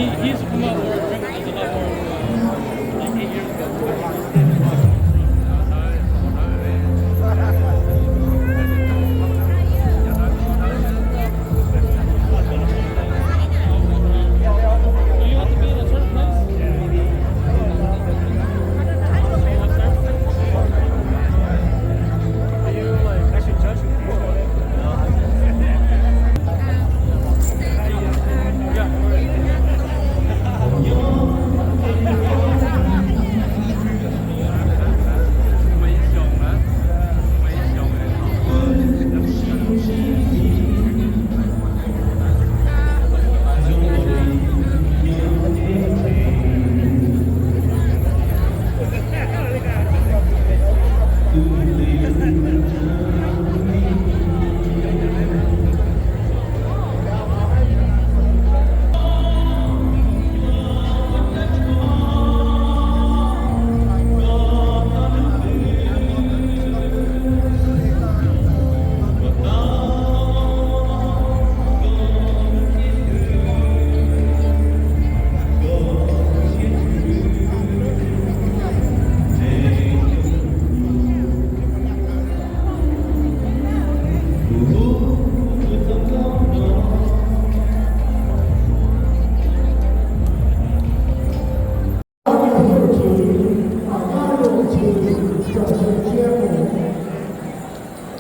He, he used to come out with Rick a lot more, uh, like eight years ago. You have to be in a certain place? Are you, like, actually judging people?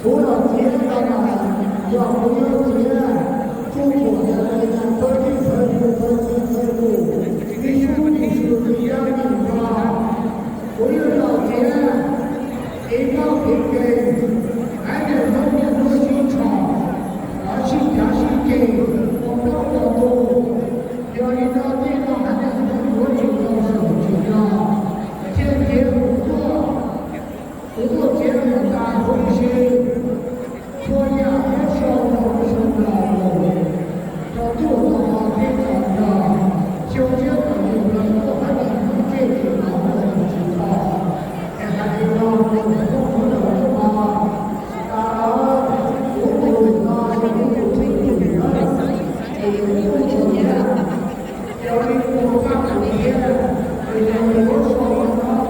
Kuv los txiav ntawm no, yog kuv yuav txiav tsuj tsuam yog li no, thawj tib thawj tus thawj txij thawj tus, ib xub ib xub ib yam li no. Kuv yuav los txiav ib txoj kev, haiv neeg Hmoob niaj hnub sib tshom, sib cav sib ceg, ua plaub ua ntug. Yog li no tej no haiv neeg Hmoob yuav tsum tau xyaum tsim nyog, thiaj txiav kuv tuaj, kuv tuaj txiav mus tas huv si. Txhua yam thiab sau rau sau los rau tub rau no thiab rau no, xyoo tshiab tawm yus los tuaj haiv neeg Hmoob tseg tsis tau los tsis tau, es hais li no rau Hmoob sawv daws thiab no. Kuv tus no yog kuv tus txheeb tus na, es kuv tus niam, yog li tus paj tus niam, es yog li kuv sau no tus, no tus tus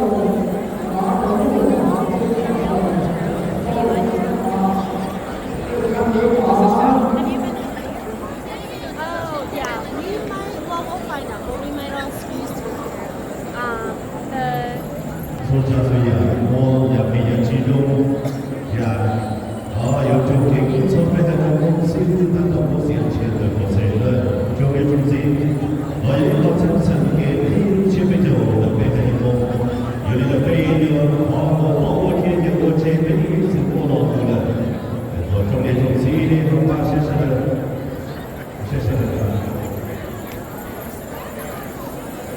Oh, yeah, we might, well, we'll find out, but we might all squeeze through here. Um, the Txhua tsav txhua yam muaj yam phem yam tsis zoo, yam yuav raug kev kub txhawb peb haiv neeg Hmoob xib hwb tab tom muaj xiam ntshiab ntawm pov txheg lawm. Tsoom niam tsoom txiv, los yog ib qho txheeb txheem kev ib lub tsiab peb caug ntawm peb haiv neeg Hmoob. Yog li ntawd peb yuav qhov uas pom ua kiag yog ua tseg peb ib txwm muaj los mus lawm. Thov tsoom niam tsoom txiv nej los npaj siab sawv daws.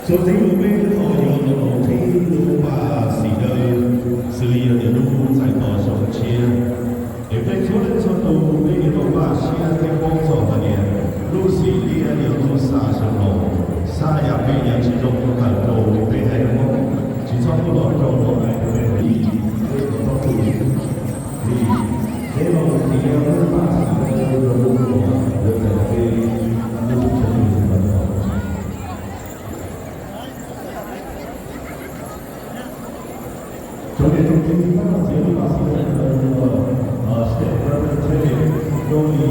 Txuas ntxiv mus peb thaum yuav los mus qhib lub pas xim daws, xws li yog tias lub ntxhais tos zoo tshiab. Es peb txhua leej txhua tus peb yuav tau npaj siab thiab paub txog hais tias lub xim liab yog lub xa xyoo no, xa yam phem yam tsis zoo tawm rau peb haiv neeg Hmoob, tsis txhob muaj los rau peb haiv neeg Hmoob. Peb los tiav lub pas xim daws rau lub muag, yog tias peb lub tshoob lub no. Cov niam cov txiv, peb los txiav lub pas xim daws rau state representative Tony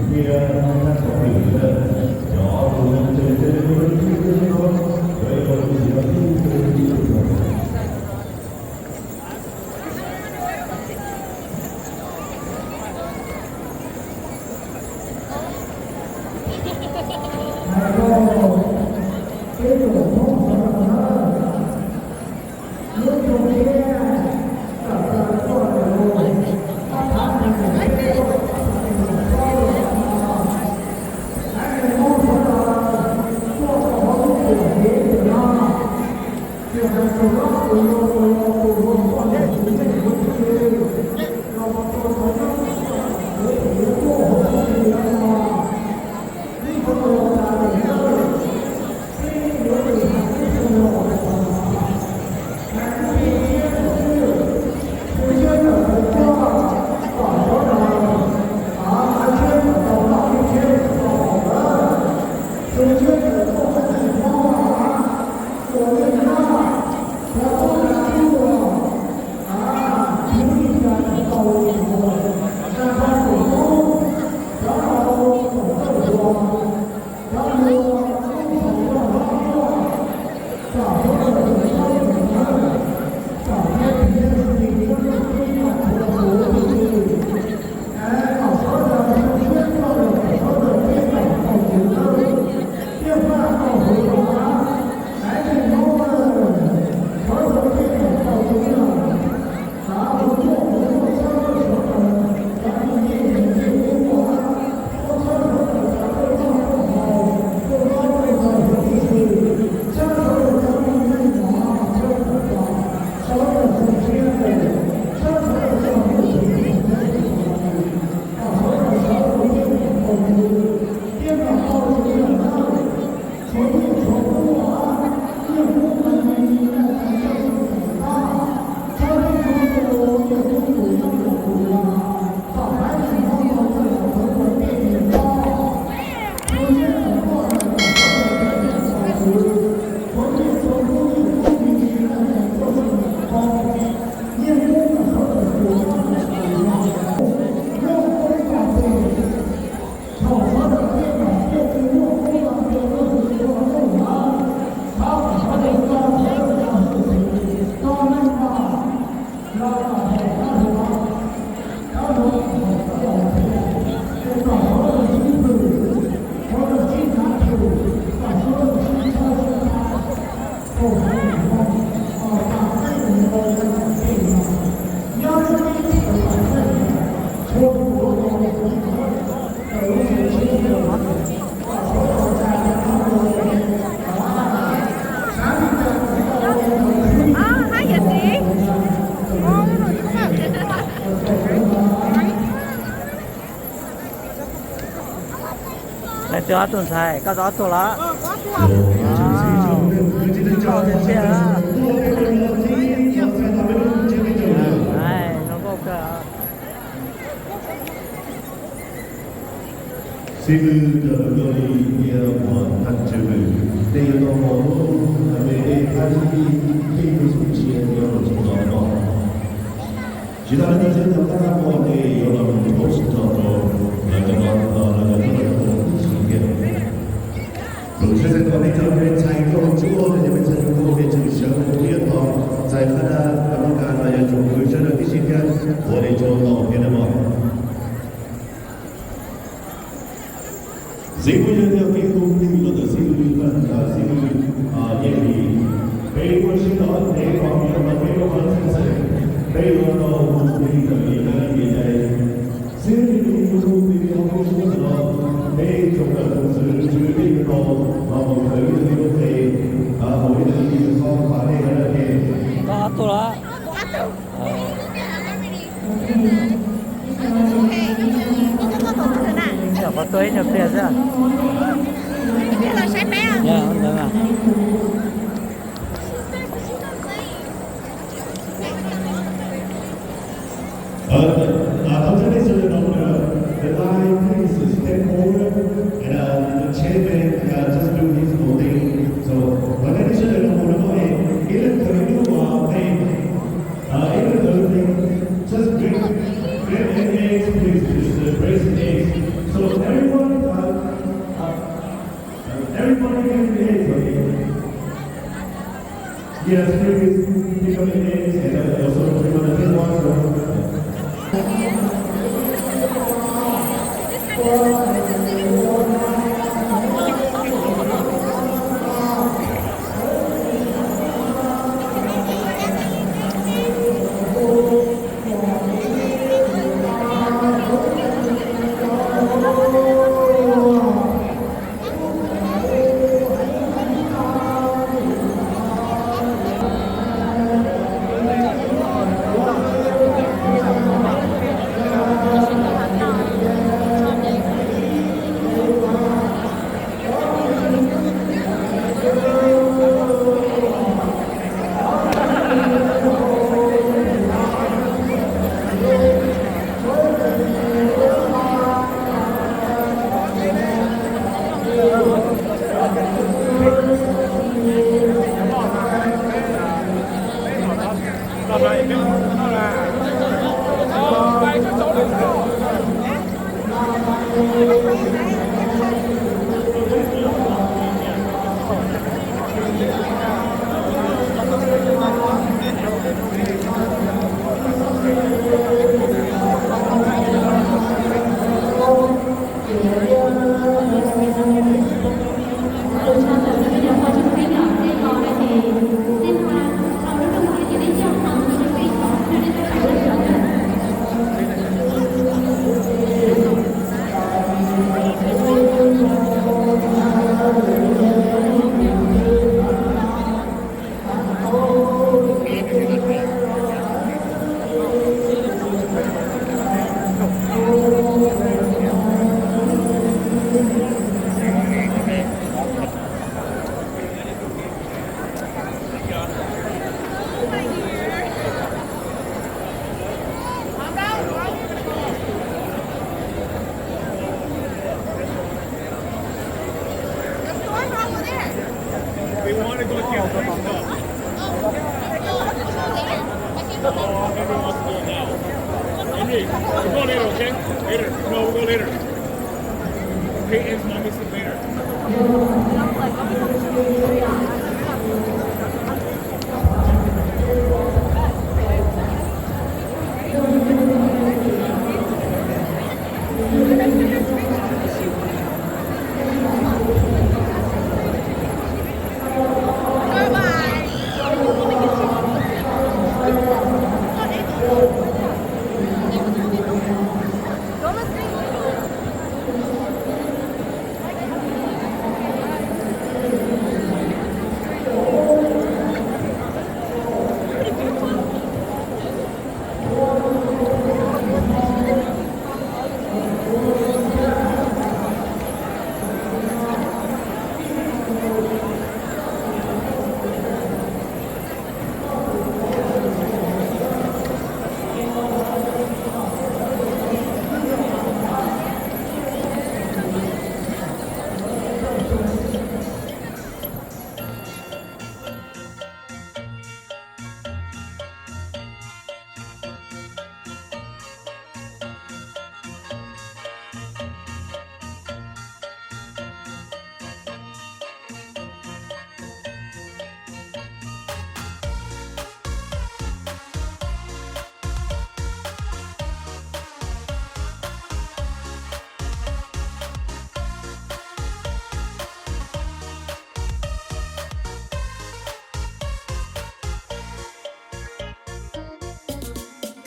thiab thab txom hwm lawm, cov tus neeg tseem ceeb, cov ib tug txiv no, cov ib tug txiv no. Leej twg ob tug ntxhais, koj tau ob tug los? Koj tiag tiag. Zoo nkauj kawg. Xib hwb cov tus koj li thiab uas thaj tswj hwm, nej yuav tau mos lub npe dej thab ib thij tus xum cia nyob rau tsev no no. Tsis tas li ntawd, tseem tau qab hau nej yuav los mus rau tsev no rau lawv cov no, lawv cov no tib si thiab. Lus tshaj xeeb thov nej cov me ntxhais nkauj ntsuab los yog me ntxhais nkauj nej tseem sawv mus ib yam txog ntxhais qhab dab, qhab mab kas los yog tsoom kwv sawv daws tib si thiab, ua li tsaug ntau thiab nawb mog. Xib hwb yog tias kis tus hlis los ntawm xib hwb Vaj Ntxawg, xib hwb Nyiaj Lis, peb ua siab los peb pom yog los peb ua qhov txhia txhia, peb yuav tau mus li ntawm li kab li kev cai. Xib hwb Nyiaj Lis tus hlub peb yuav ua siab los peb tsoom kawm tus xwb tswv peb yuav tau los mus kawm ib tug lub qe, hauv ib tug lub qe, koj ob tug los? Nyuam qhuav tuaj ib nyuag pliag xwb. Uh, uh, I'll tell you this, uh, the line, please step forward, and uh, the chairman uh, just do his own thing. So, uh, ib leeg thawv nub, uh, hey, uh, ib leeg thawv nub, just bring, bring an eggs, please, just uh, bring some eggs. So everyone, uh, uh, everybody bring an eggs, okay? Yes, please pick up the eggs and uh, also bring on the big ones. We want to go to your first stop. Oh, everyone wants to go now. Henry, we'll go later, okay? Later. No, we'll go later. Peyton's not missing later.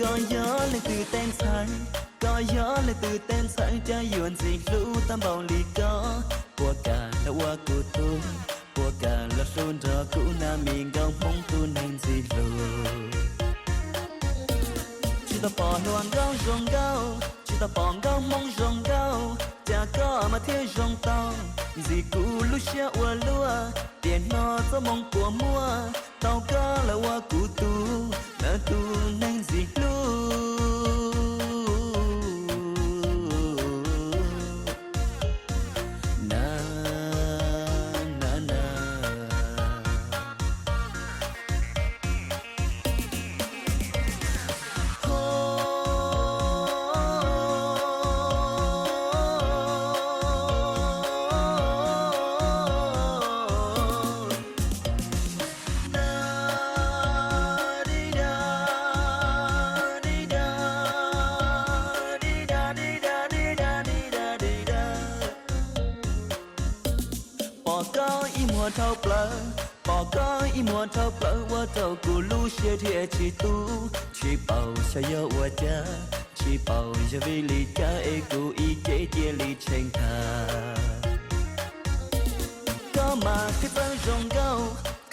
Koj yog leej twg tej ntxhais, koj yog leej twg tej ntxhais, cas yuav ntxim hlub tau npaum li koj. Puas kam los ua kuv tub, puas kam los hlub nrog kuv na, me nkauj Hmoob tus neeg ntxim hlub. Tsis tau pom hluas nkauj zoo nkauj, tsis tau pom nkauj Hmoob zoo nkauj, cas koj mas thiaj zoo tau ntxim kuv lub siab ua luaj. Tiam no txoj moo puas muaj, tau koj los ua kuv tub, lawv tus neeg ntxim hlub. Na, na, na. Pom koj ib muag dhau plaws, pom koj ib muag dhau plaws ua rau kuv lub siab dhia tsis tu. Tsis paub xyov yog ua cas, tsis paub yog vim li cas es kuv ib ce cia li tshee tag. Koj mas thiaj txawj zoo nkauj,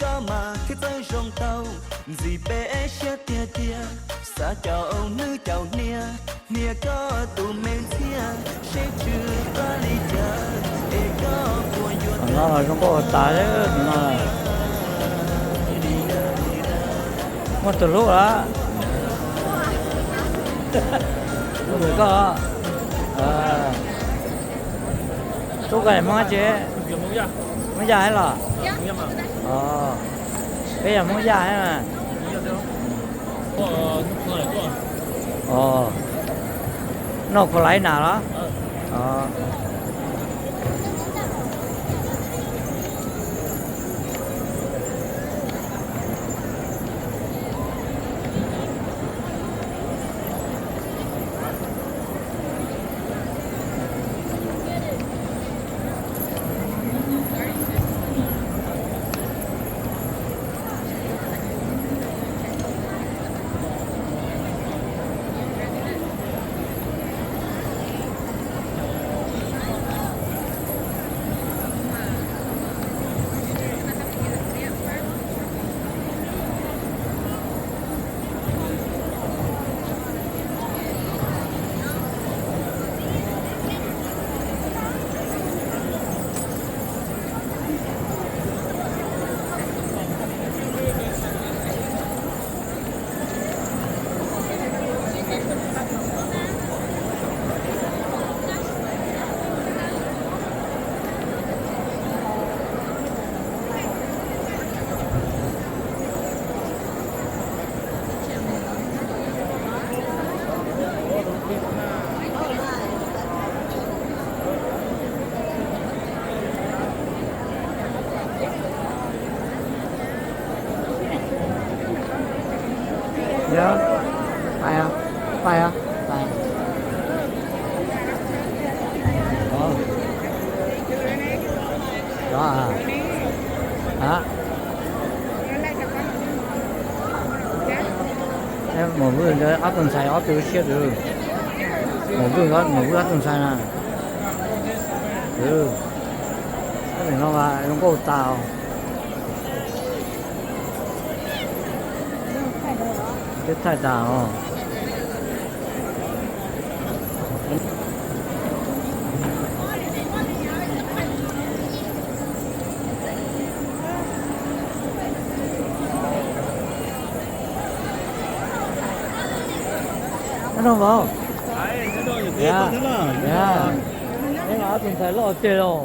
koj mas thiaj txawj zoo tau, ntxim peb siab tiag tiag. Xav caum nws caum hnia, hnia koj tus me ntxhiab, seb tsw qab li cas, es koj puas yuav no los zoo nkauj tas li no. Muaj tus hlub lawm. Tus hlub koj. Tub koj yog Hmoob dab tsi? Hmoob Yaj thiab los? Peb yog Hmoob Yaj thiab mas. Noj khuv laiv nas los? Maum Vwj ob tug ntxhais ob tug siab, Maum Vwj, Maum Vwj ob tug ntxhais na. Ob tug no zoo nkauj tas. Peb thaij tas os. Nyob zoo vauv. Ob tug ntxhais loj tiag los.